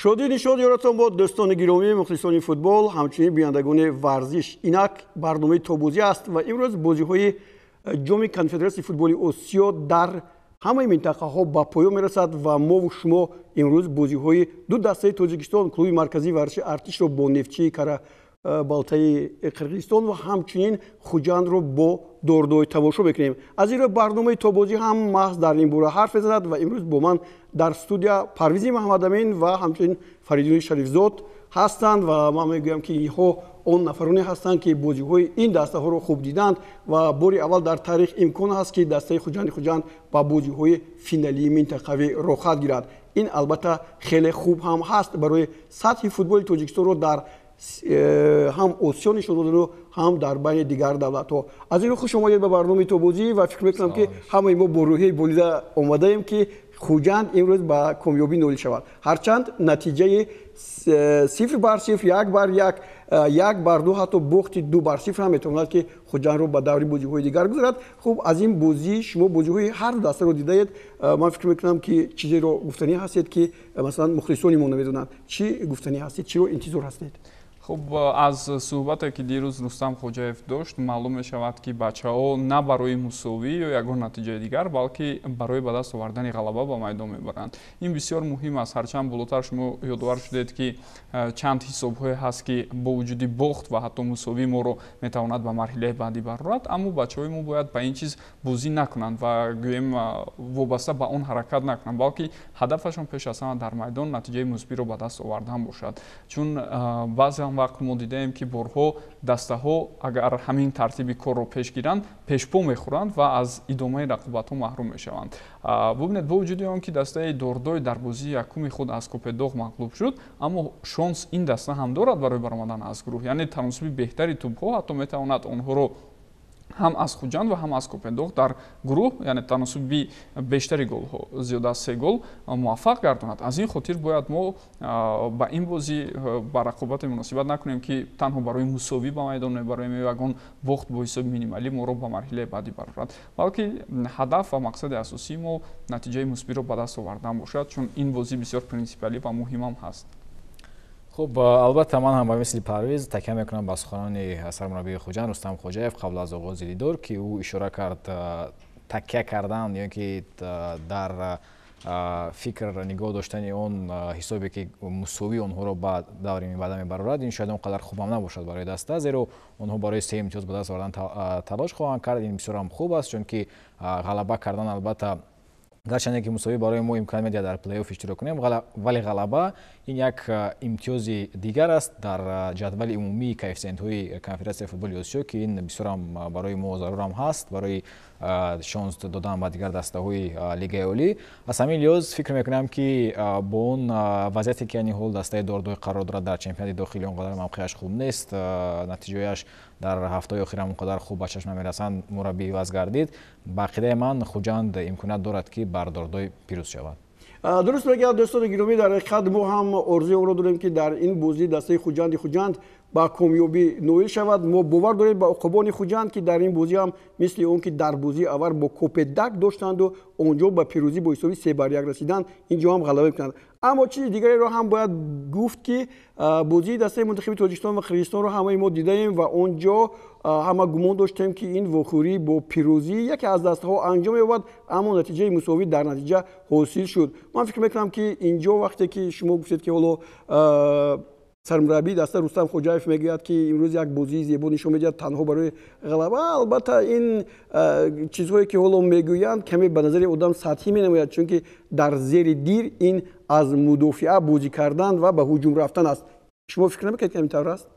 Шодӣ нишод ёратон бод, дӯстони гиромӣ, мухлисони футбол, ҳамчунин бинандагони варзиш. Инак барномаи Тобозӣ аст ва имрӯз бозиҳои ҷоми Конфедератсияи футболи Осиё дар ҳамаи минтақаҳо ба поён мерасад ва мову шумо имрӯз бозиҳои ду дастаи Тоҷикистон, клуби марказии варзиши Артишро бо Нефтчии Кара Балтаи Қирғизистон ва ҳамчунин Хуҷандро бо Дордой тамошо мекунем. Аз ин рӯ барномаи Тобозӣ ҳам маҳз дар ин бора ҳарф мезанад ва имрӯз бо ман дар студия Парвизи Маҳаммадамин ва ҳамчунин Фаридуни Шарифзод ҳастанд ва ман мегӯям, ки инҳо он нафароне ҳастанд, ки бозиҳои ин дастаҳоро хуб диданд ва бори аввал дар таърих имкон ҳаст, ки дастаи Хуҷанди Хуҷанд ба бозиҳои финалии минтақавӣ роҳхат гирад. Ин албатта хеле хуб ҳам ҳаст барои сатҳи футболи Тоҷикистонро дар ҳам Осиё нишон додану ҳам дар байни дигар давлатҳо. Аз ин рӯ хуш омадед ба барномаи Тобозӣ ва фикр мекунам, ки ҳамаи мо бо рӯҳияи болида омадаем, ки Хуҷанд имрӯз ба комёбӣ ноил шавад. Ҳарчанд натиҷаи 0-0, 1-1, 1-2, ҳатто бохти 2-0 ҳам метавонад, ки Хуҷандро ба даври бозиҳои дигар гузарад. Хуб, аз ин бозӣ шумо бозиҳои ҳар ду дастаро дидаед. Ман фикр мекунам, ки чизеро гуфтанӣ ҳастед, ки масалан мухлисони мо намедонанд. Чӣ гуфтанӣ ҳастед, чиро интизор ҳастед? Хуб, аз суҳбате, ки дирӯз Рустам Хоҷаев дошт, маълум мешавад, ки бачаҳо на барои мусовӣ ё ягон натиҷаи дигар, балки барои ба даст овардани ғалаба ба майдон мебаранд. Ин бисёр муҳим аст. Ҳарчанд болотар шумо ёдовар шудед, ки чанд ҳисобҳое ҳаст, ки бо вуҷуди бохт ва ҳатто мусовӣ моро метавонад ба марҳилаи баъдӣ барорад, аммо бачаҳои мо бояд ба ин чиз бозӣ накунанд ва гӯем вобаста ба он ҳаракат накунанд, балки ҳадафашон пеш аз ҳама дар майдон натиҷаи мусбиро ба даст овардан бошад. Чун баъзеам вақт мо дидаем, ки борҳо дастаҳо агар ҳамин тартиби корро пеш гиранд, пешпо мехӯранд ва аз идомаи рақобатҳо маҳрум мешаванд. Бубинед, бо вуҷуди он ки дастаи Дордой дар бозии якуми худ аз Копетдоғ мағлуб шуд, аммо шонс ин даста ҳам дорад барои баромадан аз гурӯҳ, яъне таносуби беҳтари тӯбҳо ҳатто метавонад онҳоро ҳам аз Хуҷанд ва ҳам аз Копетдоғ дар гурӯҳ, яъне таносуби бештари голҳо, зиёда аз се гол, муваффақ гардонад. Аз ин хотир бояд мо ба ин бозӣ ба рақобате муносибат накунем, ки танҳо барои мусовӣ ба майдон мебароем ё ягон бохт бо ҳисоби минималӣ моро ба марҳилаи баъдӣ барорад, балки ҳадаф ва мақсади асосии мо натиҷаи мусбиро ба даст овардан бошад, чун ин бозӣ бисёр принсипиалӣ ва муҳимам ҳаст. Хуб, албатта ман ҳам ба мисли Парвиз такя мекунам ба суханони сармураббии Хуҷанд Рустам Хоҷаев қабл аз оғози дидор, ки ӯ ишора кард, такя кардан ё ки дар фикр нигоҳ доштани он ҳисобе, ки мусовӣ онҳоро ба даври минбаъда мебарорад, ин шояд он қадар хубам набошад барои даста, зеро онҳо барои се имтиёз ба даст овардан талош хоҳанд кард. Ин бисёрам хуб аст, чунки ғалаба кардан, албатта, гарчанде ки мусовӣ барои мо имкон медиҳад дар плейоф иштирок кунем, вале ғалаба ин як имтиёзи дигар аст дар ҷадвали умумии коэффисиентҳои Конфедератсияи футболи Осиё, ки ин бисёрам барои мо зарурам ҳаст барои шонс додан ба дигар дастаҳои Лигаи Олӣ. Аз ҳамин лиҳоз фикр мекунам, ки бо он вазъияте, ки айни ҳол дастаи Дордой қарор дорад дар чемпионати дохилӣ, он қадар мавқеаш хуб нест, натиҷаҳояш дар ҳафтаҳои охирам он қадар хуб ба чашм намерасанд, мураббӣ иваз гардид. Ба ақидаи ман, Хуҷанд имконият дорад, ки бар Дордой пирӯз шавад. Дуруст мегӯяд, дӯстони гиромӣ. Дар ҳақиқат мо ҳам орзуи онро дорем, ки дар ин бозӣ дастаи Хуҷанди Хуҷанд ба комёбӣ ноил шавад. Мо бовар дорем ба уқобони Хуҷанд, ки дар ин бозӣ ҳам мисли он ки дар бозии аввал бо Копетдаг доштанду онҷо ба пирӯзӣ бо ҳисоби 3-1 расиданд, инҷо ҳам ғалаба мекунанд. Аммо чизи дигареро ҳам бояд гуфт, ки бозии дастаи мунтахиби Тоҷикистон ва Қирғизистонро ҳамаи мо дидаем ва он ҷо ҳама гумон доштем, ки ин вохӯрӣ бо пирӯзии яке аз дастаҳо анҷом меёбад, аммо натиҷаи мусовӣ дар натиҷа ҳосил шуд. Ман фикр мекунам, ки инҷо вақте ки шумо гуфтед, ки ҳоло сармураббии даста Рустам Хоҷаев мегӯяд, ки имрӯз як бозии зебо нишон медиҳад танҳо барои ғалаба, албатта, ин чизҳое, ки ҳоло мегӯянд, каме ба назари одам сатҳӣ менамояд, чунки дар зери дир ин аз мудофиа бозӣ кардан ва ба ҳуҷум рафтан аст. Шумо фикр намекунед, ки ҳамин тавр аст?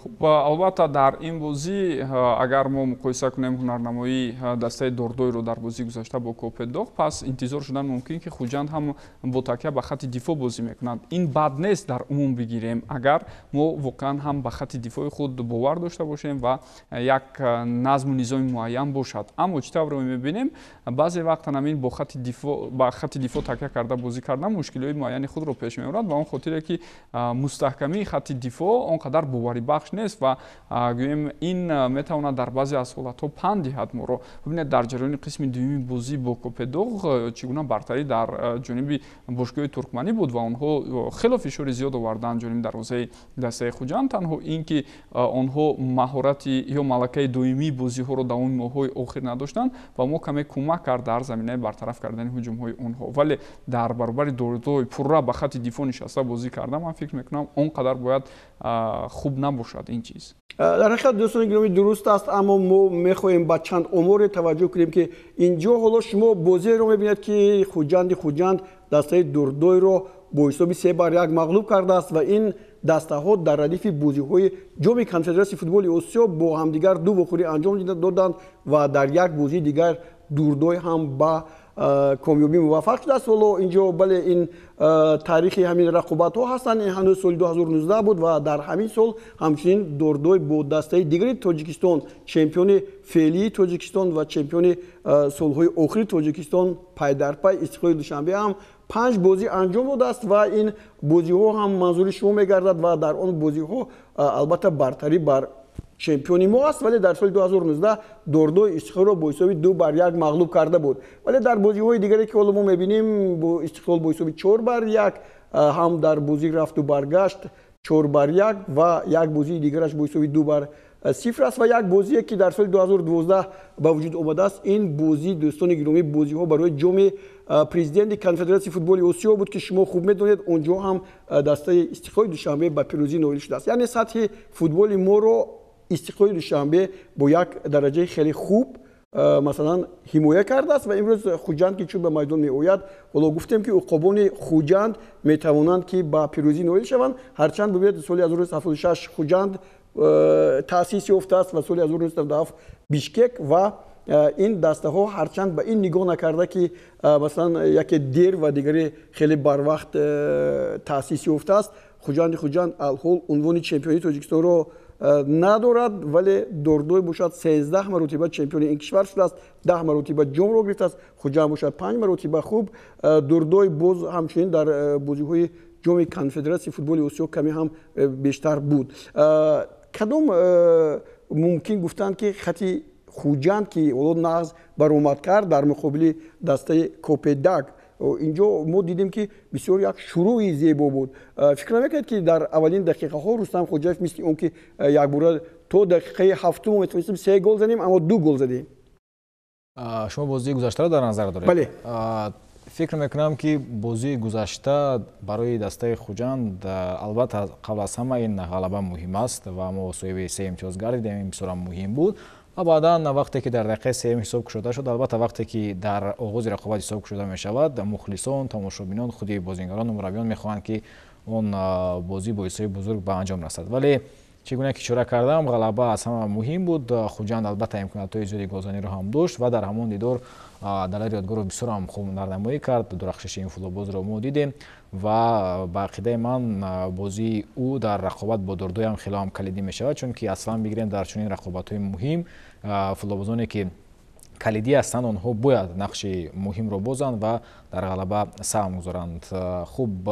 Хуб, албатта, дар ин бозӣ агар мо муқоиса кунем ҳунарнамоии дастаи Дордойро дар бозии гузашта бо Копетдоғ, пас интизор шудан мумкин, ки Хуҷанд ҳам бо такя ба хатти дифоъ бозӣ мекунад. Ин бад нест дар умум бигирем, агар мо воқеан ҳам ба хатти дифои худ бовар дошта бошем ва як назму низоми муайян бошад. Аммо чӣ тавре мебинем, баъзе вақт ҳамин бо хатти дифоъ ба хатти дифоъ такя карда бозӣ кардан мушкилиҳои муайяни худро пеш меорад, ба он хотире ки мустаҳкамии хатти дифоъ он қадар боварибахш натиҷабахш нест ва гӯем, ин метавонад дар баъзе аз ҳолатҳо панд диҳад моро. Бибинед, дар ҷараёни қисми дуюми бозӣ бо Копедоғ чӣ гуна бартарӣ дар ҷониби бошгоҳи туркманӣ буд ва онҳо хело фишори зиёд оварданд ҷониби дарвозаи дастаи Хуҷанд. Танҳо ин ки онҳо маҳорати ё малакаи доимии бозиҳоро давоми моҳҳои охир надоштанд ва мо каме кӯмак кард дар заминаи бартараф кардани ҳуҷумҳои онҳо. Вале дар баробари Дордой пурра ба хатти дифоъ нишаста бозӣ карда, ман фикр мекунам, он қадар бояд хуб набошад ин чиз. Дар ҳақиқат, дӯстони гиромӣ, дуруст аст, аммо мо мехоҳем ба чанд оморе таваҷҷӯҳ кунем, ки инҷо ҳоло шумо бозиеро мебинед, ки Хуҷанди Хуҷанд дастаи Дурдойро бо ҳисоби 3-1 мағлуб кардааст ва ин дастаҳо дар радифи бозиҳои Ҷоми Конфедератсияи футболи Осиё бо ҳамдигар ду вохӯрӣ анҷом доданд ва дар як бозии дигар Дурдой ҳам ба комёбӣ муваффақ шудааст. Ҳоло инҷо, бале, ин таърихи ҳамин рақобатҳо ҳастанд. Ин ҳанӯз соли 2019 буд ва дар ҳамин сол ҳамчунин Дордой бо дастаи дигари Тоҷикистон, чемпиони феълии Тоҷикистон ва чемпиони солҳои охири Тоҷикистон, пайдарпай Истиқлоли Душанбе ҳам панҷ бозӣ анҷом додааст ва ин бозиҳо ҳам манзури шумо мегардад ва дар он бозиҳо албатта бартарӣ бар чемпиони мо аст. Вале дар соли 2019 Дордой Истиқлолро бо ҳисоби 2-1 мағлуб карда буд. Вале дар бозиҳои дигаре, ки ҳоло мо мебинем, бо Истиқлол бо ҳисоби 4-1, ҳам дар бозии рафту баргашт 4-1 ва як бозии дигараш бо ҳисоби 2-0 аст ва як бозие, ки дар соли 2012 ба вуҷуд омадааст. Ин бозӣ, дӯстони гиромӣ, бозиҳо барои Ҷоми Президенти Конфедератсияи футболи Осиё буд, ки шумо хуб медонед, он ҷо ҳам дастаи Истиқлоли Душанбе ба пирӯзӣ ноил шудааст. Яъне сатҳи футболи моро Истиқлоли Душанбе бо як дараҷаи хеле хуб, масалан, ҳимоя кардааст. Ва имрӯз Хуҷанд ки чун ба майдон меояд, ҳоло гуфтем, ки уқобони Хуҷанд метавонанд, ки ба пирӯзӣ ноил шаванд. Ҳарчанд бибинед, соли 1976 Хуҷанд таъсис ёфтааст ва соли 1977 Бишкек ва ин дастаҳо, ҳарчанд ба ин нигоҳ накарда, ки масалан, яке дер ва дигаре хеле барвақт таъсис ёфтааст, Хуҷанди Хуҷанд алҳол унвони чемпиони Тоҷикистонро надорад, вале Дордой бошад, 13 маротиба чемпиони ин кишвар шудааст, 10 маротиба ҷомро гирифтааст, Хуҷанд бошад, панҷ маротиба. Хуб, Дордой боз ҳамчунин дар бозиҳои Ҷоми Конфедератсияи футболи Осиё каме ҳам бештар буд. Кадом мумкин гуфтанд, ки хати Хуҷанд, ки ҳоло нағз баромад кард дар муқобили дастаи Копедаг, инҷо мо дидем, ки бисёр як шурӯи зебо буд. Фикр намекунед, ки дар аввалин дақиқаҳо Рустам Хоҷаев мисли он ки якбора то дақиқаи ҳафтум метавонистем се гол занем, аммо ду гол задем? Шумо бозии гузаштаро дар назар доред? Бале. Фикр мекунам, ки бозии гузашта барои дастаи Хуҷанд, албатта, қабл аз ҳама ин ғалаба муҳим аст ва мо соҳиби се имтиёз гардидем, ин бисёрам муҳим буд. Ва баъдан, вақте ки дар дақиқаи сеюм ҳисоб кушода шуд, албатта, вақте ки дар оғози рақобат ҳисоб кушода мешавад, мухлисон, тамошобинон, худи бозингарону мураббиён мехоҳанд, ки он бозӣ бо ҳисоби бузург ба анҷом расад. Вале чӣ гуна ки ишора кардам, ғалаба аз ҳама муҳим буд. Хуҷанд, албатта, имкониятҳои зиёди голзаниро ҳам дошт ва дар ҳамон дидор Далери Ёдгоров бисёр ҳам хуб ҳунарнамоӣ кард. Дурахшиши ин футболбозро мо дидем ва ба ақидаи ман, бозии ӯ дар рақобат бо Дордой ҳам хеле ҳам калидӣ мешавад, чунки аслан бигирем, дар чунин рақобатҳои муҳим футболбозоне, ки калидӣ ҳастанд, онҳо бояд нақши муҳимро бозанд ва дар ғалаба саҳм гузоранд. Хуб,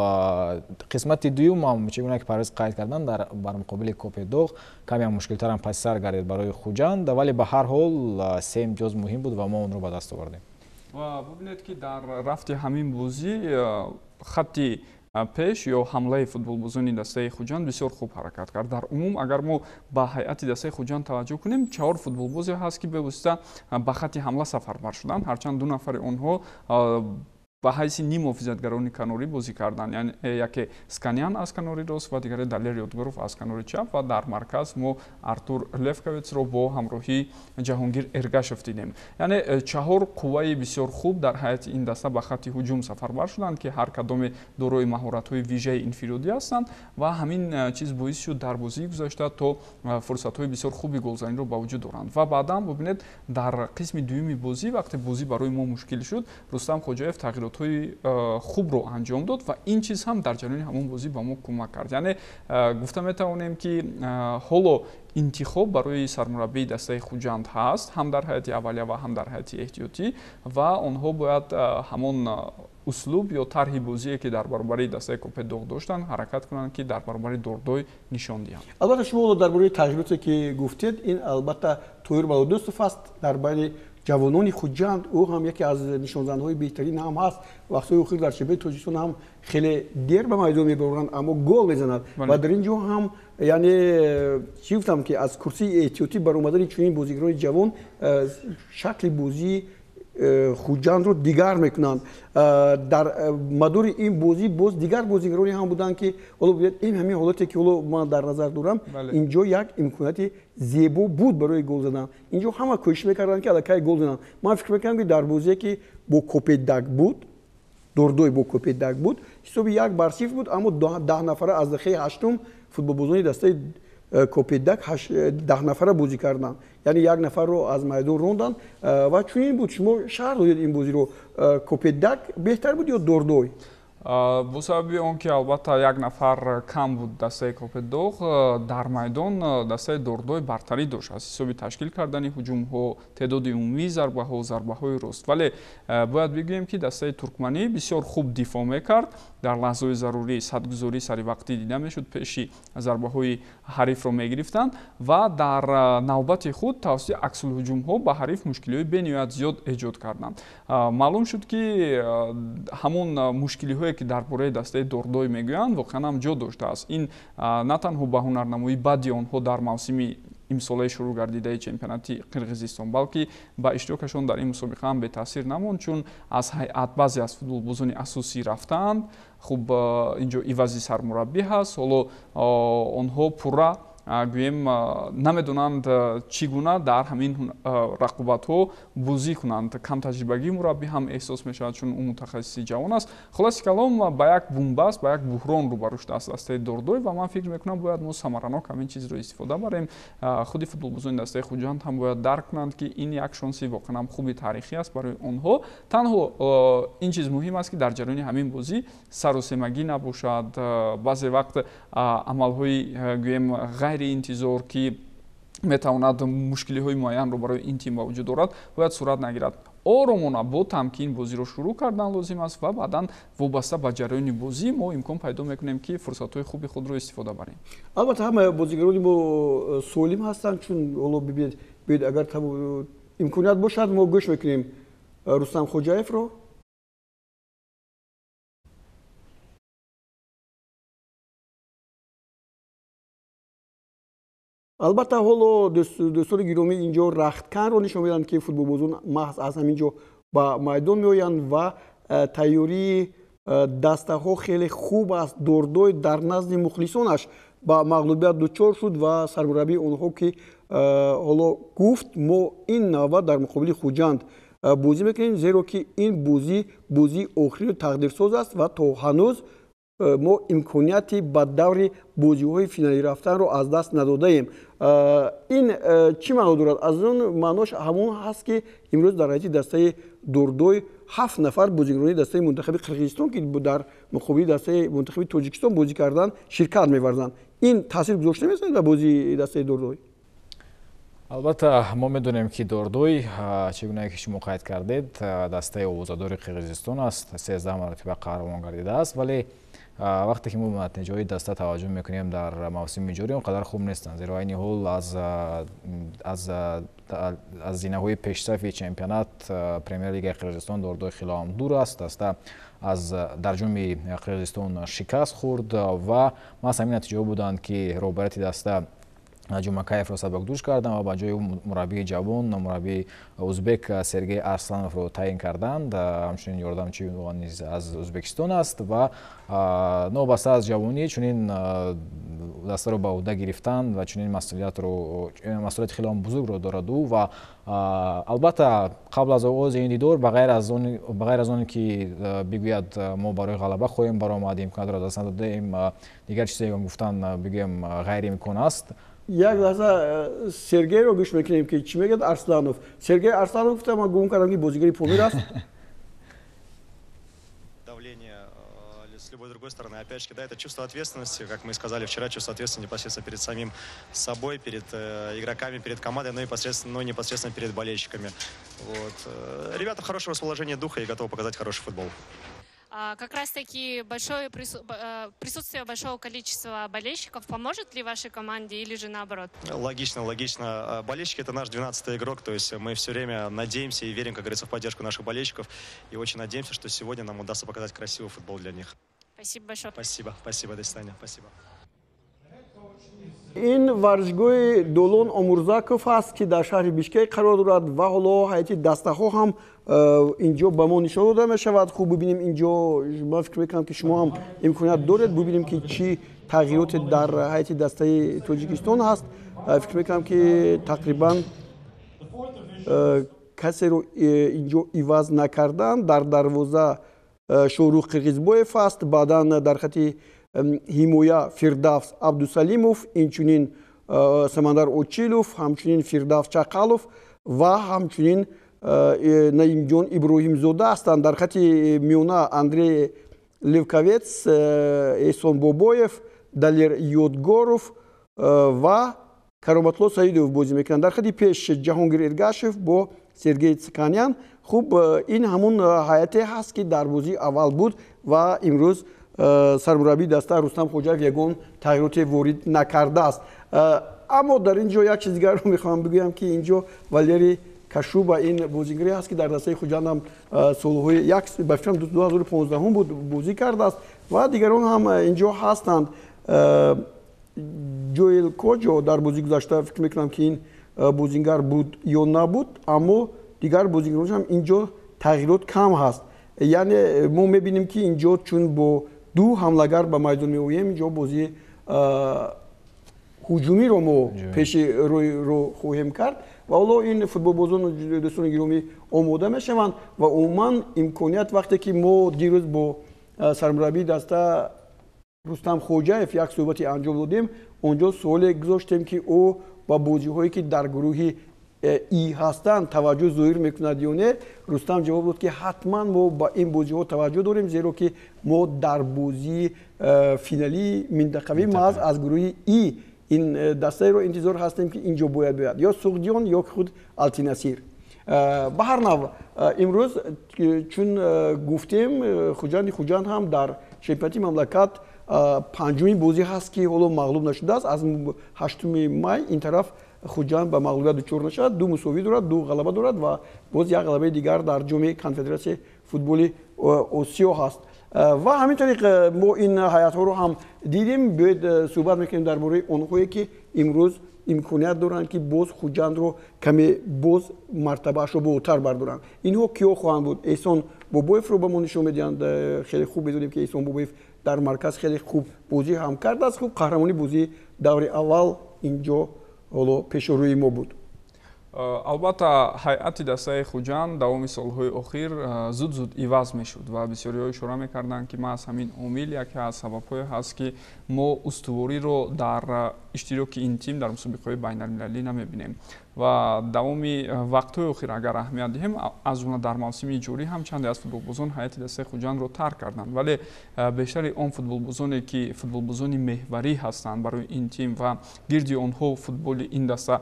қисмати дуюм ҳам, чӣ гуна ки Парвиз қайд карданд, дар бар муқобили Копедоғ каме мушкилтарам паси сар гардид барои Хуҷанд, вале ба ҳар ҳол се имтиёз муҳим буд ва мо онро ба даст овардем. Ва бубинед, ки дар рафти ҳамин бозӣ хатти пеш ё ҳамлаи футболбозони дастаи Хуҷанд бисёр хуб ҳаракат кард. Дар умум, агар мо ба ҳайати дастаи Хуҷанд таваҷҷӯҳ кунем, чаҳор футболбозе ҳаст, ки бевосита ба хатти ҳамла сафарбар шуданд. Ҳарчанд ду нафари онҳо ба ҳайси ниммуҳофизатгарони канорӣ бозӣ карданд, яъне яке Сканян аз канори рост ва дигаре Далер Ёдгоров аз канори чап. Ва дар марказ мо Артур Левковецро бо ҳамроҳии Ҷаҳонгир Эргашев дидем. Яъне чаҳор қувваи бисёр хуб дар ҳайати ин даста ба хатти ҳуҷум сафарбар шуданд, ки ҳар кадоме дорои маҳоратҳои вижаи инфиродӣ ҳастанд ва ҳамин чиз боис шуд дар бозии гузашта, то фурсатҳои бисёр хуби голзаниро ба вуҷуд оранд. Ва баъдан бубинед, дар қисми дуюми бозӣ, вақте бозӣ барои мо мушкил шуд, Рустам Хоҷаев тағйиротҳои хубро анҷом дод ва ин чиз ҳам дар ҷараёни ҳамон бозӣ ба мо кӯмак кард. Яъне гуфта метавонем, ки ҳоло интихоб барои сармураббии дастаи Хуҷанд ҳаст, ҳам дар ҳайати аввалия ва ҳам дар ҳайати эҳтиётӣ, ва онҳо бояд ҳамон услуб ё тарҳи бозие, ки дар баробари дастаи Копетдоғ доштанд, ҳаракат кунанд, ки дар баробари Дордой нишон диҳанд. Албатта, шумо дар бораи таҷрибате, ки гуфтед, ин албатта Тоҳир Балодӯстов аст дар байни ҷавонони Хуҷанд. Ӯ ҳам яке аз нишонзанҳои беҳтарин ҳам ҳаст. Вақтҳои охир дар чемпионати Тоҷикистон ҳам хеле дер ба майдон мебаранд, аммо гол мезанад. Ва дар ин ҷо ҳам, яъне чӣ гуфтам, ки аз курсии эҳтиётӣ баромадани чунин бозигарони ҷавон шакли бозии Хуҷандро дигар мекунанд. Дар мадори ин бозӣ боз дигар бозигароне ҳам буданд, ки ҳоло бибинед, ин ҳамин ҳолате, ки ҳоло ман дар назар дорам, инҷо як имконияти зебо буд барои гол задан. Инҷо ҳама кӯшиш мекарданд, ки аллакай гол зананд. Ман фикр мекардам, ки дар бозие, ки бо Копетдаг буд, Дордой бо Копетдаг буд, ҳисоби 1-0 буд, аммо 10 нафара аз дақиқаи ҳаштум футболбозони дастаи Копетдаг 10 нафара бозӣ карданд, яъне як нафарро аз майдон ронданд ва чунин буд. Шумо шарҳ додед ин бозиро, Копетдаг беҳтар буд ё Дордой? Бо сабаби он ки албатта як нафар кам буд дастаи Копетдоғ дар майдон, дастаи Дордой бартарӣ дошт аз ҳисоби ташкил кардани ҳуҷумҳо, теъдоди умумии зарбаҳо, зарбаҳои рост. Вале бояд бигӯем, ки дастаи туркманӣ бисёр хуб дифоъ мекард. Дар лаҳзаҳои зарурӣ садгузорӣ саривақтӣ дида мешуд, пеши зарбаҳои ҳарифро мегирифтанд ва дар навбати худ тавассути аксулҳуҷумҳо ба ҳариф мушкилиҳои бениҳоят зиёд эҷод карданд. Маълум шуд, ки ҳамон мушкилиҳое, ки дар бораи дастаи Дордой мегӯянд, воқеан ҳам ҷо доштааст. Ин на танҳо ба ҳунарнамоии бади онҳо дар мавсими имсолаи шурӯъ гардидаи чемпионати Қирғизистон, балки ба иштирокашон дар ин мусобиқа ҳам бетаъсир намонд, чун аз ҳайат баъзе аз футболбозони асосӣ рафтаанд. Хуб, инҷо ивази сармураббӣ ҳаст. Ҳоло онҳо пурра, гӯем, намедонанд, чӣ гуна дар ҳамин рақобатҳо бозӣ кунанд. Камтаҷрибагии мураббӣ ҳам эҳсос мешавад, чун ӯ мутахассиси ҷавон аст. Хулоси калом, ба як бунбаст, ба як буҳрон рӯбарӯ шудааст дастаи Дордой ва ман фикр мекунам, бояд мо самаранок ҳамин чизро истифода барем. Худи футболбозони дастаи Хуҷанд ҳам бояд дарк кунанд, ки ин як шонси воқеан ҳам хуби таърихӣ аст барои онҳо. Танҳо ин чиз муҳим аст, ки дар ҷараёни ҳамин бозӣ саросемагӣ набошад. Баъзе вақт амалҳои, гӯем, ғайриинтизор, ки метавонад мушкилиҳои муайянро барои ин тим ба вуҷуд орад, бояд сурат нагирад. Оромона бо тамкин бозиро шурӯъ кардан лозим аст ва баъдан вобаста ба ҷараёни бозӣ мо имкон пайдо мекунем, ки фурсатҳои хуби худро истифода барем. Албатта, ҳама бозигарони мо солим ҳастанд, чун ҳоло бибинед, биёед, агар имконият бошад, мо гӯш мекунем Рустам Хоҷаевро. Албатта, ҳоло, дӯстони гиромӣ, инҷо рахтканро нишон медиҳанд, ки футболбозон маҳз аз ҳамин ҷо ба майдон меоянд ва тайёрии дастаҳо хеле хуб аст. Дордой дар назди мухлисонаш ба мағлубият дучор шуд ва сармураббии онҳо, ки ҳоло гуфт, мо ин навбат дар муқобили Хуҷанд бозӣ мекунем, зеро ки ин бозӣ бозии охирину тақдирсоз аст ва то ҳанӯз мо имконияти ба даври бозиҳои финалӣ рафтанро аз даст надодаем. Ин чӣ маъно дорад? Аз он маънош ҳамон ҳаст, ки имрӯз дар ҳайати дастаи Дордой ҳафт нафар бозигарони дастаи мунтахаби Қирғизистон, ки дар муқобили дастаи мунтахаби Тоҷикистон бозӣ карданд, ширкат меварзанд. Ин таъсир гузошта метавонад ба бозии дастаи Дордой? Албатта, мо медонем, ки Дордой, чӣ гунае ки шумо қайд кардед, дастаи овозадори Қирғизистон аст, 13 маротиба қаҳрамон гардидааст. Вале вақте ки мо ба натиҷаҳои даста таваҷҷӯҳ мекунем дар мавсими ҷорӣ, он қадар хуб нестанд, зеро айни ҳол аз зинаҳои пешсафи чемпионат Премер-лигаи Қирғизистон Дордой хело ҳам дур аст. Даста аз дар ҷоми Қирғизистон шикаст хӯрд ва маҳз ҳамин натиҷаҳо буданд, ки роҳбарияти даста Ҷумакаевро сабукдӯш карданд ва ба ҷои ӯ мураббии ҷавон, мураббии узбек Сергей Арслановро таъин карданд. Ҳамчунин ёрдамчии ӯ низ аз Ӯзбекистон аст ва новобаста аз ҷавонӣ чунин дастаро ба ӯҳда гирифтанд ва чунин масъулиятро, масъулияти хеле ҳам бузургро дорад ӯ. Ва албатта, қабл аз оғози ин дидор, ба ғайр аз он ки бигӯяд, мо барои ғалаба хоҳем баромад, имкониятро даст надодаем, дигар чизе гуфтан, бигӯем, ғайриимкон аст. Як лаҳза Сергейро гӯш мекунем, ки чӣ мегӯяд Арсланов. Сергей Арсланов гуфта, ман гумон кардам, ки бозигари Помир аст. Давление с любой другой стороны. Опять же, да, это чувство ответственности, как мы и сказали вчера, чувство ответственности непосредственно перед самим собой, перед игроками, перед командой, но, непосредственно, но непосредственно перед болельщиками. Вот. Ребята в хорошем расположении духа и готовы показать хороший футбол. Как раз-таки большое присутствие большого количества болельщиков поможет ли вашей команде или же наоборот? Логично, логично. Болельщики – это наш 12-й игрок, то есть мы все время надеемся и верим, как говорится, в поддержку наших болельщиков. И очень надеемся, что сегодня нам удастся показать красивый футбол для них. Спасибо большое. Спасибо, спасибо, до свидания, спасибо. Ин варзишгоҳи Долон Омурзаков аст, ки дар шаҳри Бишкек қарор дорад, ва ҳоло ҳайати дастаҳо ҳам инҷо ба мо нишон дода мешавад. Хуб, бибинем инҷо, ман фикр мекунам, ки шумо ҳам имконият доред бибинем, ки чӣ тағйироте дар ҳайати дастаи Тоҷикистон ҳаст. Фикр мекунам, ки тақрибан касеро инҷо иваз накарданд. Дар дарвоза Шоҳрух Қирғизбоев аст, баъдан дар хати ҳимоя Фирдавс Абдусалимов, инчунин Самандар Очилов, ҳамчунин Фирдавс Чақалов ва ҳамчунин Наимҷон Иброҳимзода ҳастанд. Дар хати миёна Андрей Левковец, Эҳсон Бобоев, Далер Ёдгоров ва Кароматло Саидов бозӣ мекунанд. Дар хати пеш Ҷаҳонгир Эргашев бо Сергей Циканян. Хуб, ин ҳамун ҳайате ҳаст, ки дар бозии аввал буд, ва имрӯз сармураббии даста Рустам Хоҷаев ягон тағйироте ворид накардааст. Аммо дар ин ҷо як чиз дигарро мехоҳам бигӯям, ки ин ҷо Валерий Кашуба, ин бозигаре ҳаст, ки дар дастаи Хуҷанд ҳам солҳои як, ба фикрам, 2015 буд, бозӣ кардааст, ва дигарон ҳам ин ҷо ҳастанд. Ҷоел Коҷо дар бозии гузашта, фикр мекунам, ки ин бозингар буд ё набуд, аммо дигар бозингарон ҳам ин ҷо тағйирот кам ҳаст. Яъне мо мебинем, ки ин ҷо чун бо ду ҳамлагар ба майдон меоем, инҷо бозии ҳуҷумиро мо пеши рӯйро хоҳем кард. Ва ҳоло ин футболбозон, дӯстони гиромӣ, омода мешаванд. Ва умуман имконият, вақте ки мо дирӯз бо сармураббии даста Рустам Хоҷаев як суҳбате анҷом додем, онҷо суоле гузоштем, ки ӯ ба бозиҳое, ки дар гурӯҳи И ҳастанд, таваҷҷӯҳ зоҳир мекунад ё не. Рустам ҷавоб дод, ки ҳатман мо ба ин бозиҳо таваҷҷӯҳ дорем, зеро ки мо дар бозии финалии минтақавӣ маҳз аз гурӯҳи И ин дастаеро интизор ҳастем, ки ин ҷо бояд биёяд, ё Суғдиён, ё худ Алтинасир. Ба ҳар нав, имрӯз, чун гуфтем, Хуҷанди Хуҷанд ҳам дар чемпионати мамлакат панҷумин бозӣ ҳаст, ки ҳоло мағлуб нашудааст. Аз 8 май ин тараф Хуҷанд ба мағлубият дучор нашавад. Ду мусовӣ дорад, ду ғалаба дорад ва боз як ғалабаи дигар дар Ҷоми Конфедератсияи футболи Осиё ҳаст. Ва ҳамин тариқ мо ин ҳайатҳоро ҳам дидем. Биёед, суҳбат мекунем дар бораи онҳое, ки имрӯз имконият доранд, ки боз Хуҷандро каме боз мартабаашро болотар бардоранд. Инҳо киҳо хоҳанд буд? Эҳсон Бобоевро ба мо нишон медиҳанд. Хеле хуб медонем, ки Эҳсон Бобоев дар марказ хеле хуб бозӣ ҳам кардааст. Хуб, қаҳрамони бозии даври аввал инҷо ҳоло пеши рӯи мо буд. Албатта, ҳайати дастаи Хуҷанд давоми солҳои охир зуд зуд иваз мешуд ва бисёриҳо ишора мекарданд, ки маҳз ҳамин омил яке аз сабабҳое ҳаст, ки мо устувориро дар иштироки ин тим дар мусобиқаҳои байналмилалӣ намебинем. Ва давоми вақтҳои охир, агар аҳамият диҳем, аз ҷумла дар мавсими ҷорӣ ҳам чанде аз футболбозон ҳайати дастаи Хуҷандро тарк карданд, вале бештари он футболбозоне, ки футболбозони меҳварӣ ҳастанд барои ин тим ва гирди онҳо футболи ин даста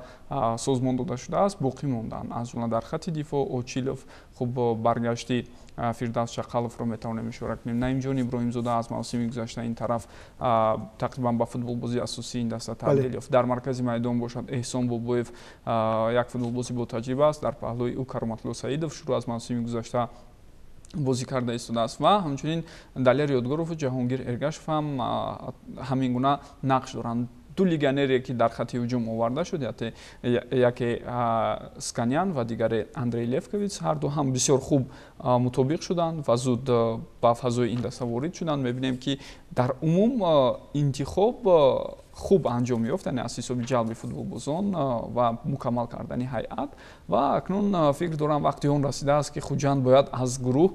созмон дода шудааст, боқӣ монданд. Аз ҷумла дар хати дифоъ Очилов, хуб, баргашти Фирдавс Чақаловро метавонем ишора кунем. Наимҷон Иброҳимзода аз мавсими гузашта ин тараф тақрибан ба футболбозии асосии ин даста табдил ёфт. Дар маркази майдон бошад, Эҳсон Бобоев як футболбози ботаҷриба аст, дар паҳлӯи ӯ Кароматло Саидов шурӯъ аз мавсими гузашта бозӣ карда истодааст ва ҳамчунин Далер Ёдгорову Ҷаҳонгир Эргашев ҳам ҳамин гуна нақш доранд. Ду легионере, ки дар хати ҳуҷум оварда шуд, яке Сканян ва дигаре Андрей Левковиц, ҳарду ҳам бисёр хуб мутобиқ шуданд ва зуд ба фазои ин даста ворид шуданд. Мебинем, ки дар умум интихоб хуб анҷом ёфт, яъне аз ҳисоби ҷалби футболбозон ва мукаммал кардани ҳайат. Ва акнун фикр дорам, вақти он расидааст, ки Хуҷанд бояд аз гурӯҳ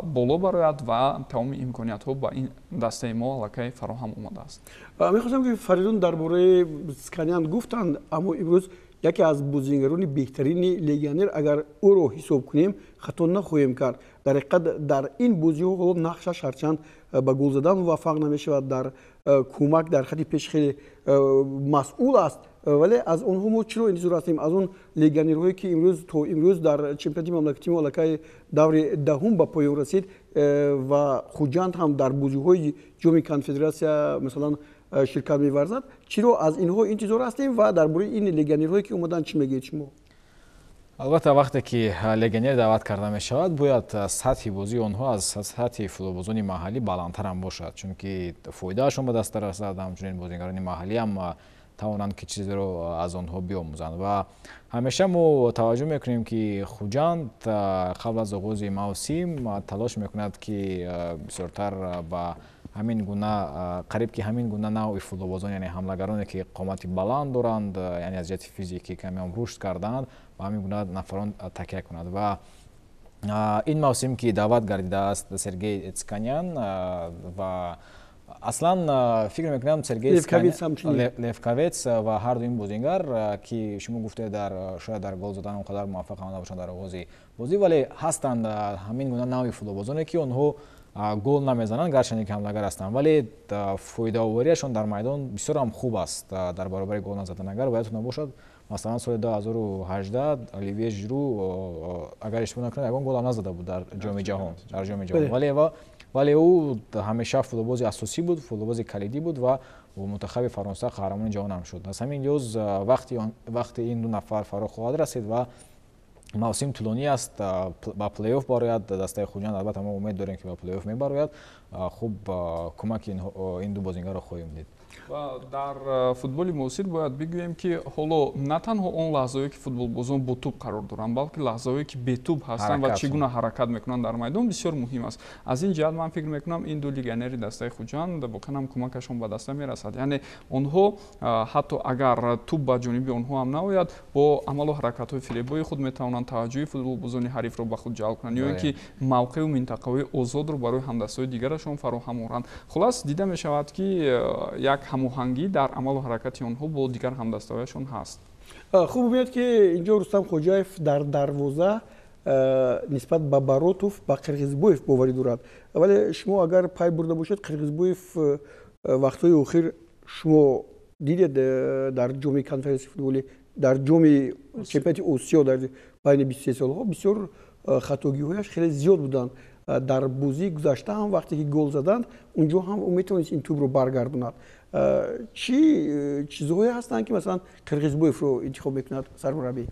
боло барояд ва тамоми имкониятҳо ба ин дастаи мо аллакай фароҳам омадааст. Мехостам, ки Фаридун дар бораи Сканян гуфтанд, аммо имрӯз яке аз бозигарони беҳтарини легионер, агар ӯро ҳисоб кунем, хато нахоҳем кард. Дар ҳақиқат, дар ин бозиҳо ҳоло нақшаш, ҳарчанд ба гол задан муваффақ намешавад, дар кӯмак дар хати пеш хеле масъул аст. Вале аз онҳо мо чиро интизор ҳастем, аз он легионерҳое, ки имрӯз то имрӯз дар чемпионати мамлакати мо аллакай даври 10-ум ба поён расид? Ва Хуҷанд ҳам дар бозиҳои Ҷоми Конфедератсия, масалан, ширкат меварзад. Чиро аз инҳо интизор ҳастем ва дар бораи ин легионерҳое, ки омаданд, чӣ мегӯед шумо? Албатта, вақте ки легионер даъват карда мешавад, бояд сатҳи бозии онҳо аз сатҳи футболбозони маҳаллӣ баландтарам бошад, чунки фоидаашон ба даст расад, ҳамчунин бозигарони маҳаллӣ ҳам тавонанд, ки чизеро аз онҳо биомӯзанд. Ва ҳамеша мо таваҷҷӯҳ мекунем, ки Хуҷанд қабл аз оғози мавсим талош мекунад, ки бисёртар ба ҳамин гуна, қариб ки ҳамин гуна навъи футболбозон, яъне ҳамлагароне, ки қомати баланд доранд, яъне аз ҷиҳати физикӣ камеам рушд кардаанд, ба ҳамин гуна нафарон такя кунад. Ва ин мавсим, ки даъват гардидааст Сергей Цканян, ва аслан фикр мекунам, Сергей Левковец ва ҳарду ин бозингар, ки шумо гуфтед, дар шояд дар гол задан он қадар муваффақ ҳам набошанд дар оғози бозӣ, вале ҳастанд ҳамин гуна навъи футболбозоне, ки онҳо гол намезананд, гарчанде ки ҳамлагар ҳастанд, вале фоидаовариашон дар майдон бисёр ҳам хуб аст дар баробари гол назадан. Агар бояд набошад, масалан, соли 2018 Оливье Жиру, агар иштибоҳ накунам, ягон гол ҳам назада буд дар Ҷоми ҷаҳон, вале ӯ ҳамеша футболбози асосӣ буд, футболбози калидӣ буд ва бо мунтахаби Фаронса қаҳрамони ҷаҳон ҳам шуд. Аз ҳамин лиҳоз, вақти ин ду нафар фаро хоҳад расид ва мавсим тӯлонӣ аст, ба плейоф барояд дастаи Хуҷанд, албатта, мо умед дорем, ки ба плейоф мебарояд, хуб, кӯмаки ин ду бозингарро хоҳем дид. Ва дар футболи муосир бояд бигӯем, ки ҳоло на танҳо он лаҳзаҳое, ки футболбозон бо тӯб қарор доранд, балки лаҳзаҳое, ки бетӯб ҳастанд ва чӣ гуна ҳаракат мекунанд дар майдон, бисёр муҳим аст. Аз ин ҷиҳат ман фикр мекунам, ин ду легионери дастаи Хуҷанд воқеан ҳам кӯмакашон ба даста мерасад. Яъне онҳо, ҳатто агар тӯб ба ҷониби онҳо ҳам наояд, бо амалу ҳаракатҳои фиребои худ метавонанд таваҷҷӯҳи футболбозони ҳарифро ба худ ҷалб кунанд ё ин ки мавқеъу минтақаҳои озодро барои ҳамдастҳои дигарашон фароҳам оранд. Хулас, дида мешавад, ки як ҳамоҳангӣ дар амалу ҳаракати онҳо бо дигар ҳамдастаҳояшон ҳаст. Хуб, бубинед, ки инҷо Рустам Хоҷаев дар дарвоза нисбат ба Баротов ба Қирғизбоев боварӣ дорад. Вале шумо агар пай бурда бошед, Қирғизбоев вақтҳои охир, шумо дидед, дар Ҷоми Конференсияи футболӣ, дар Ҷоми чемпионати Осиё дар байни 23 солҳо бисёр хатогиҳояш хеле зиёд буданд. Дар бозии гузашта ҳам, вақте ки гол заданд, унҷо ҳам ӯ метавонист ин тӯбро баргардонад. Чӣ чизҳое ҳастанд, ки, масалан, Қирғизбоевро интихоб мекунад сармураббӣ?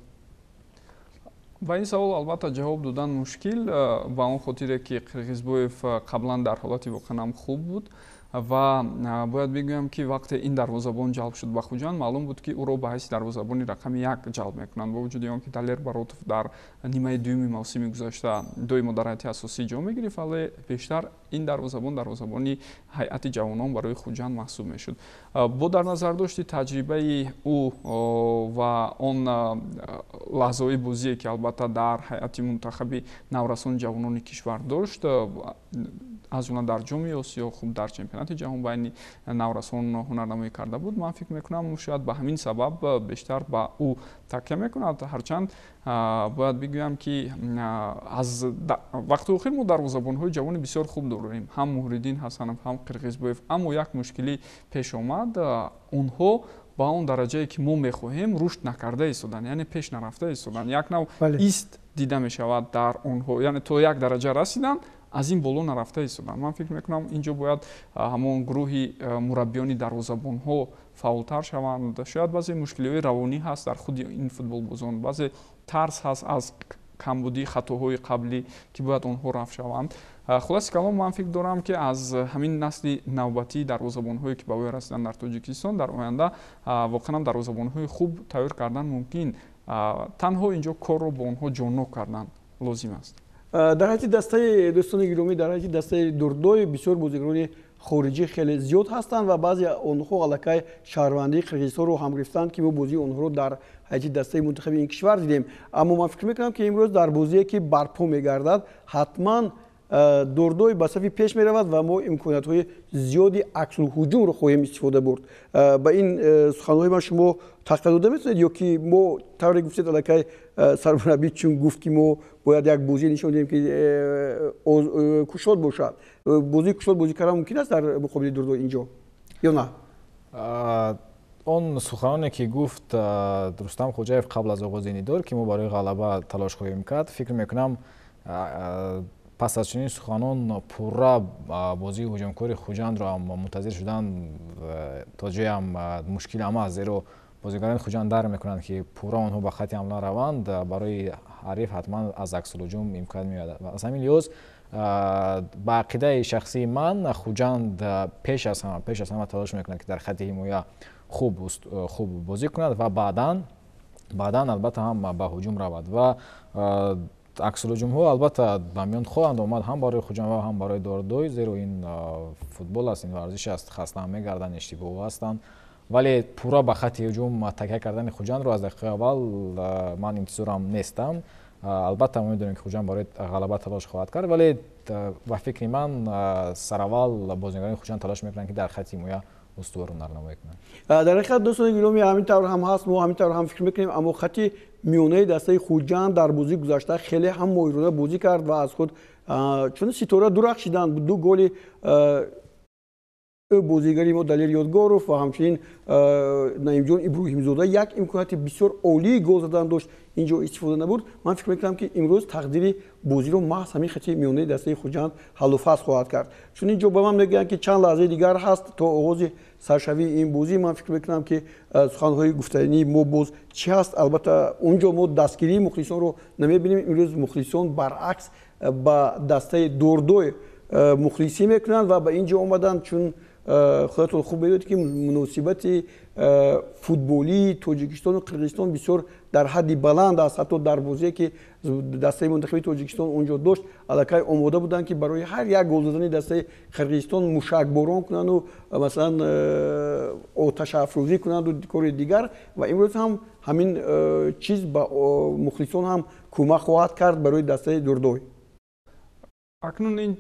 Ба ин савол, албатта, ҷавоб додан мушкил, ба он хотире ки Қирғизбоев қаблан дар ҳолати воқеан ҳам хуб буд. Ва бояд бигӯям, ки вақте ин дарвозабон ҷалб шуд ба Хуҷанд, маълум буд, ки ӯро ба ҳайси дарвозабони рақами як ҷалб мекунанд, бо вуҷуди он ки Далер Баротов дар нимаи дуюми мавсими гузашта доимо дар ҳайати асосӣ ҷо мегирифт, вале бештар ин дарвозабон дарвозабони ҳайати ҷавонон барои Хуҷанд маҳсуб мешуд. Бо дар назардошти таҷрибаи ӯ ва он лаҳзаҳои бозие, ки, албатта, дар ҳайати мунтахаби наврасон, ҷавонони кишвар дошт, аз ҷумла дар Ҷоми Осиё, хуб, дар чемпионати ҷаҳон байни наврасон ҳунарнамоӣ карда буд, ман фикр мекунам, шояд ба ҳамин сабаб бештар ба ӯ такя мекунад. Ҳарчанд бояд бигӯям, ки аз вақти охир мо дарвозабонҳои ҷавони бисёр хуб дорем, ҳам Муҳриддин Ҳасанов, ҳам Қирғизбоев, аммо як мушкилӣ пеш омад: онҳо ба он дараҷае, ки мо мехоҳем, рушд накарда истоданд, яъне пеш нарафта истоданд. Як нав ист дида мешавад дар онҳо, яъне то як дараҷа расиданд, аз ин боло нарафта истоданд. Ман фикр мекунам, инҷо бояд ҳамон гурӯҳи мураббиёни дарвозабонҳо фаъолтар шаванд. Шояд баъзе мушкилиҳои равонӣ ҳаст дар худи ин футболбозон, баъзе тарс ҳаст аз камбудии хатоҳои қаблӣ, ки бояд онҳо рафъ шаванд. Хулоси калом, ман фикр дорам, ки аз ҳамин насли навбатии дарвозабонҳое, ки ба воя расиданд дар Тоҷикистон, дар оянда воқеан ҳам дарвозабонҳои хуб тайёр кардан мумкин. Танҳо инҷо корро бо онҳо ҷоннок кардан лозим аст. Дар ҳайати дастаи, дӯстони гиромӣ, дар ҳайати дастаи Дурдой бисёр бозигарони хориҷӣ хеле зиёд ҳастанд ва баъзе онҳо аллакай шаҳрвандии Қирғизистонро ҳам гирифтанд, ки мо бозии онҳоро дар ҳайати дастаи мунтахаби ин кишвар дидем. Аммо ман фикр мекунам, ки имрӯз дар бозие, ки барпо мегардад, ҳатман Дордой ба сафи пеш меравад ва мо имкониятҳои зиёди аксулҳуҷумро хоҳем истифода бурд. Ба ин суханҳои ман шумо тақвият дода метавонед ё ки мо, тавре гуфтед, аллакай сармураббӣ чун гуфт, ки мо бояд як бозӣ нишон диҳем, ки кушод бошад, бозии кушод бозӣ кардан мумкин аст дар муқобили Дурдой инҷо ё на? Он суханоне, ки гуфт Рустам Хоҷаев қабл аз оғози дидор, ки мо барои ғалаба талош хоҳем кард, фикр мекунам. Пас аз чунин суханон пурра бозии ҳуҷумкори Хуҷандро ҳам мунтазир шудан то ҷоям мушкил ҳам аст, зеро бозигарони Хуҷанд дар мекунанд, ки пурра онҳо ба хати ҳамла раванд, барои ҳариф ҳатман аз аксулҳуҷум имконият меояд. Аз ҳамин лиҳоз, ба ақидаи шахсии ман, Хуҷанд пеш аз ҳама талош мекунад, ки дар хати ҳимоя хуб бозӣ кунад ва баъдан албатта ҳам ба ҳуҷум равад ва аксулҳуҷумҳо албатта ба миён хоҳанд омад ҳам барои Хуҷанд ва ҳам барои Дордой, зеро ин футбол аст, ин варзиш аст, хаста ҳам мегарданд, иштибоҳ ҳастанд, вале пурра ба хати ҳуҷум такя кардани Хуҷандро аз дақиқаи аввал ман интизорам нестам. Албатта, мо медонем, ки Хуҷанд барои ғалаба талош хоҳад кард, вале ба фикри ман, сараввал бозигарони Хуҷанд талош мекунанд, ки дар хати ҳимоя устувор ҳунарнамоӣ кунанд. Дар ҳақиқат, дӯстони гиромӣ, ҳамин тавр ҳам ҳаст, мо ҳамин тавр ҳам фикр мекунем, аммо хати миёнаи дастаи Хуҷанд дар бозии гузашта хеле ҳам моҳирона бозӣ кард ва аз худ чун ситора дурахшиданд. Ду голи бозигари мо Далер Ёдгоров ва ҳамчунин Наимҷон Иброҳимзода як имконияти бисёр олии гол задан дошт, инҷо истифода набурд. Ман фикр мекунам, ки имрӯз тақдири бозиро маҳз ҳамин хати миёнаи дастаи Хуҷанд ҳаллу фасл хоҳад кард. Чун инҷо ба ман мегӯянд, ки чанд лаҳзаи дигар ҳаст то оғози саршавии ин бозӣ. Ман фикр мекунам, ки суханҳои гуфтании мо боз чӣ ҳаст? Албатта, онҷо мо дастгирии мухлисонро намебинем. Имрӯз мухлисон баръакс ба дастаи Дордой мухлисӣ мекунанд ва ба ин ҷо омаданд, чун худатон хуб медонед, ки муносибати футболии Тоҷикистону Қирғизистон бисёр дар ҳадди баланд аст. Ҳатто дар бозие, ки дастаи мунтахаби Тоҷикистон он ҷо дошт, аллакай омода буданд, ки барои ҳар як гол задани дастаи Қирғизистон мушакборон кунанду, масалан, оташафрӯзӣ кунанду кори дигар. Ва имрӯз ҳам ҳамин чиз ба мухлисон ҳам кӯмак хоҳад кард барои дастаи Дордой. Акнун ин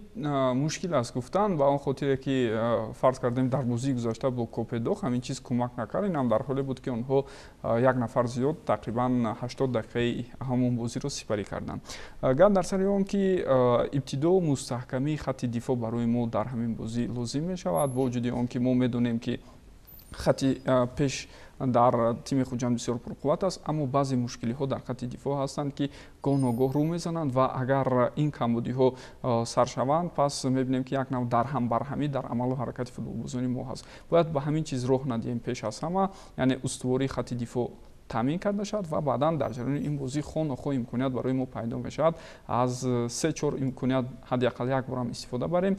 мушкил аст гуфтан, ба он хотире ки, фарз кардем, дар бозии гузашта бо Копетдоғ ҳамин чиз кӯмак накард. Инам дар ҳоле буд, ки онҳо як нафар зиёд тақрибан 80 дақиқаи ҳамон бозиро сипарӣ карданд. Гап дар сари он ки ибтидо мустаҳкамии хати дифоъ барои мо дар ҳамин бозӣ лозим мешавад, бо вуҷуди он ки мо медонем, ки хати пеш дар тими Хуҷанд бисёр пурқувват аст, аммо баъзе мушкилиҳо дар хати дифоъ ҳастанд, ки гоҳ ногоҳ рӯ мезананд ва агар ин камбудиҳо сар шаванд, пас мебинем, ки як нав дарҳам-барҳамӣ дар амалу ҳаракати футболбозони мо ҳаст. Бояд ба ҳамин чиз роҳ надиҳем. Пеш аз ҳама, яъне устувории хати дифоъ таъмин карда шавад ва баъдан дар ҷараёни ин бозӣ хоҳ нохоҳ имконият барои мо пайдо мешавад. Аз се чор имконият ҳадди ақал як борам истифода барем,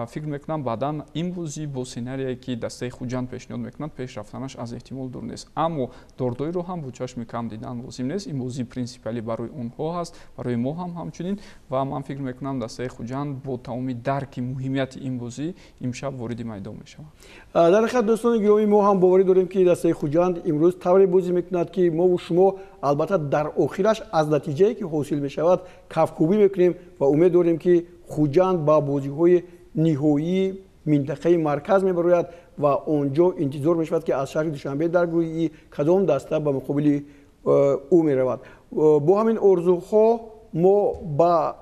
фикр мекунам, баъдан ин бозӣ бо сценарие, ки дастаи Хуҷанд пешниҳод мекунад, пеш рафтанаш аз эҳтимол дур нест. Аммо Дордойро ҳам бо чашми кам дидан лозим нест. Ин бозӣ принсипиалӣ барои онҳо ҳаст, барои мо ҳам ҳамчунин. Ва ман фикр мекунам, дастаи Хуҷанд бо тамоми дарки муҳимияти ин бозӣ имшаб вориди майдон мешавад. Дар ҳақиқат, дӯстони гиромӣ, мо ҳам боварӣ дорем, ки дастаи Хуҷанд имрӯз тавре бозӣ мекунад, ки мову шумо албатта дар охираш аз натиҷае, ки ҳосил мешавад, кафкӯбӣ мекунем ва умед дорем, ки Хуҷанд ба бозиҳои ниҳоии минтақаи марказ мебарояд ва он ҷо интизор мешавад, ки аз шаҳри Душанбе дар гурӯҳи кадом даста ба муқобили ӯ меравад. Бо ҳамин орзуҳо мо ба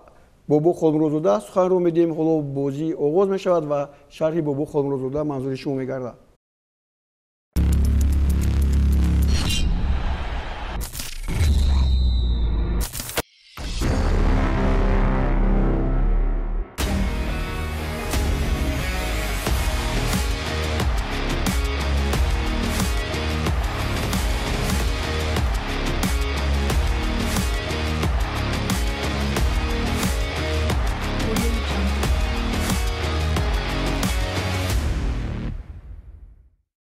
Бобо Холмуродзода суханро медиҳем. Ҳоло бозӣ оғоз мешавад ва шарҳи Бобо Холмуродзода манзури шумо мегардад.